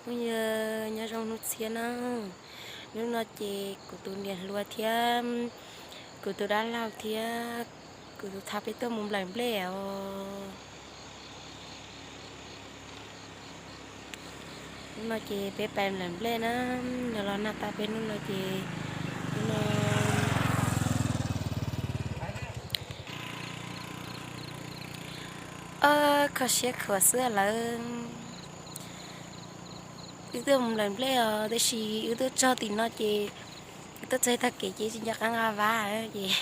Phooj ywg nyob zoo hnub txhia na. Hnub no ces kuv tus niam hluas thiab kuv tus dab laug thiab kuv tus thav peb tuaj mus nplawm nplej os. Hnub no ces peb pais nplawm nplej na, nws los nag tau peb hnub no ces hnub no kho siab khuav xwb lawm. Wb tuaj mus nplawm nplej os, tab sis wb tuaj txog tim no ces wb tuaj txog tag kev ces tsis nco qab nqa vab ces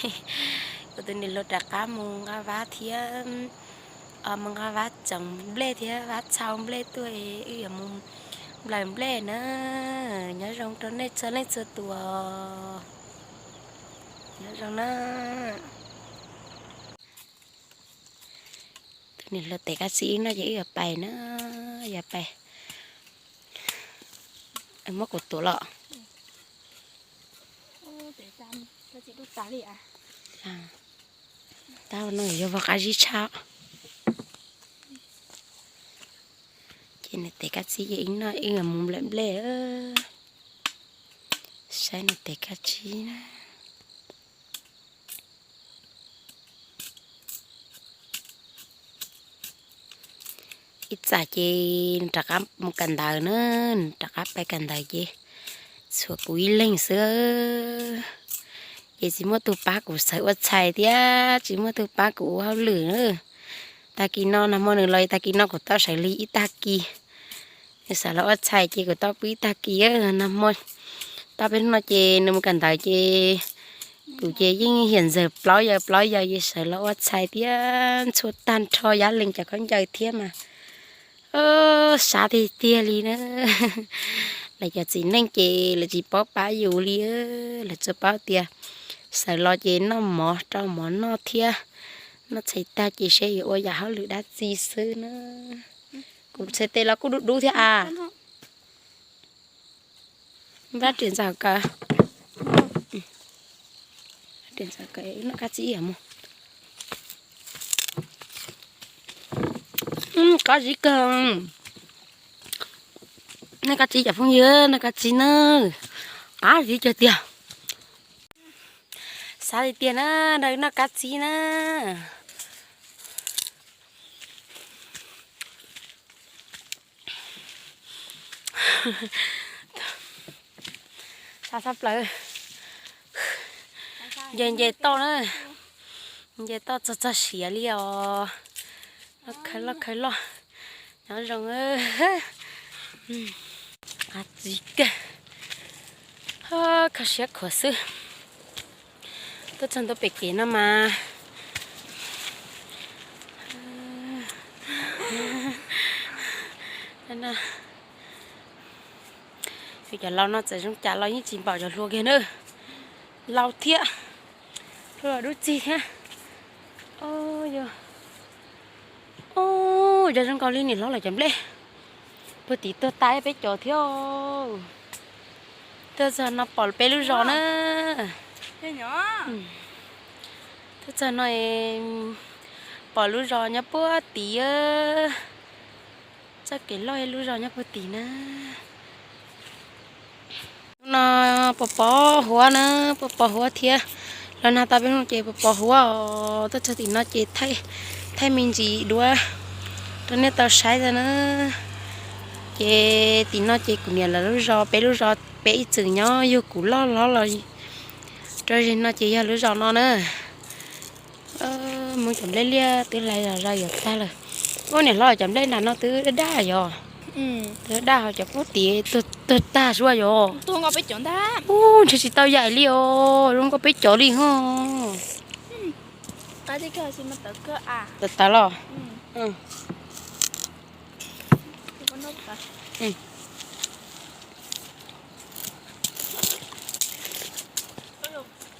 kuv tus niam hluas rov qab mus nqa vab thiab. Mus nqa vab tsoom nplej thiab vab txhau nplej tuaj, wb yuav mus nplawm nplej na. Nyob zoo rau nej txhua leej txhua tus, nyob zoo na. Tus niam hluas tev kab tsib no ces wb yuav pais na, yuav pais muab kuv tuav los. Tau no yog vog qab zib tshaj. Ces nws tev kab tsib ces ib no wb yuav mus nplawm nplej, saib nws tev kab tsib na. Ib txhis ces nws rov qab mus kawm ntawv na, nws rov qab pais kawm ntawv ces tshuav kuv ib leeg xwb. Ces tsis muaj tug pab kuv xaws ua txhais thiab tsis muaj tug pab kuv ua hauj lwm na. Tag kis no nag hmo nws los, tag kis no kuv tau sawv lig ib tag kis. Nws xav los ua txhais ces kuv tau pw ib tag kis. Nag hmo tau peb hnub no ces nws mus kawm ntawv ces kuv ces yeej hiam ntxawm plaub yaws plaub yaws ces sawv los ua txhais thiab ntxhua tag nrho yab lees cov khaub ncaws thiab mas sab tiag tiag li na. Lawv cov txiv neej ces lawv tsis paub pab yus li, lawv tsuas paub tias sawv los ces noj mov rau mov noj thiab noj txhais tag ces seb yuav ua yam hauj lwm dab tsi xwb na. Kuv txhais tes los kuj dub dub thiab as. Npab riam ntxaws kaw, riam ntxaws kaw noj kab tsib mus. Qab zib kawg. Noj kab tsib cov phooj ywg, noj kab tsib na. Qab zib kawg tiag. Xav li tiag na, noj kab tsib na. Sab sab plaws. Nce nce toj na, nce toj txog txog siav li os. Loj khawv loj khawv loj. Nyob zoo. Qab txiv kawg. Kho siab khuav xwb. Tuaj txog ntua pem kev no mas cov laus no txawm zoo cas los yeej tsis npaum cov hluas kiag na. Laus thiab, hluas dub txig thiab. Yog zoo nkaus li niam hlob lawv cov nplej puag tid tuag tas peb cov thiab. Tuaj txog no pom peb lub zos na. Tuaj txog no pom lub zos nyob puag tid. Txoj kev loj lub zos nyob puag tid na. Hnub no pos pos huab na, pos pos huab thiab. Los nag tau peb hnub ces pos pos huab os. Tuaj txog tim no ces thaij me ntsis duab rau nej tau saib tau na. Ces tim no ces kuv niam lawv lub zos, peb lub zos peb ib txwm nyob yug kuv loj hlob los rau zeg no ces yog lub zos no na. Mus cov nplej liaj twb hlais zom zaws yuav tag lawm. Ub, niam hlob cov nplej nram no twb daj daj yog. Twb daj daj ho cov puag tid tuag tag zuaj yog. Ub, ntshe tsis tau yaim li os, zoo nkauj peb cov li ho. Tawv tawv los.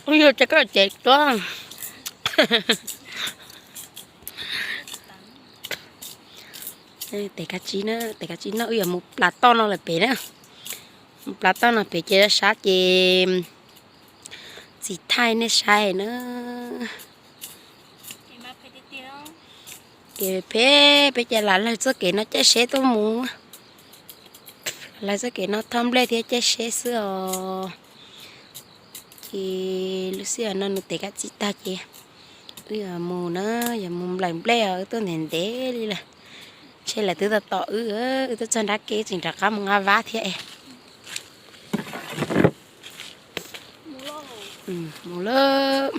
Ub, yog ces koj cev tuaj. Tes kab tsib na, tes kab tsib no wb yuav mus plas toj no lawm pem na. Mus plas toj no pem ces sab ces txiv thaij nej saib na. Kev phem peb ces lam lawg txoj kev no caij seb tuaj mus. Lawv txoj kev no thauj nplej thiab caij tsheb xwb os. Ces lub sij hawm no nws tes kav tsij tag ces wb yuav mus na, yuav mus nplaim nplej os, wb tuaj ntev ntev li lawm. Ntshe lawv twb tos tos wb, wb tuaj txog nrab kev tseem rov qab mus nqa vab thiab es. Mus lawm.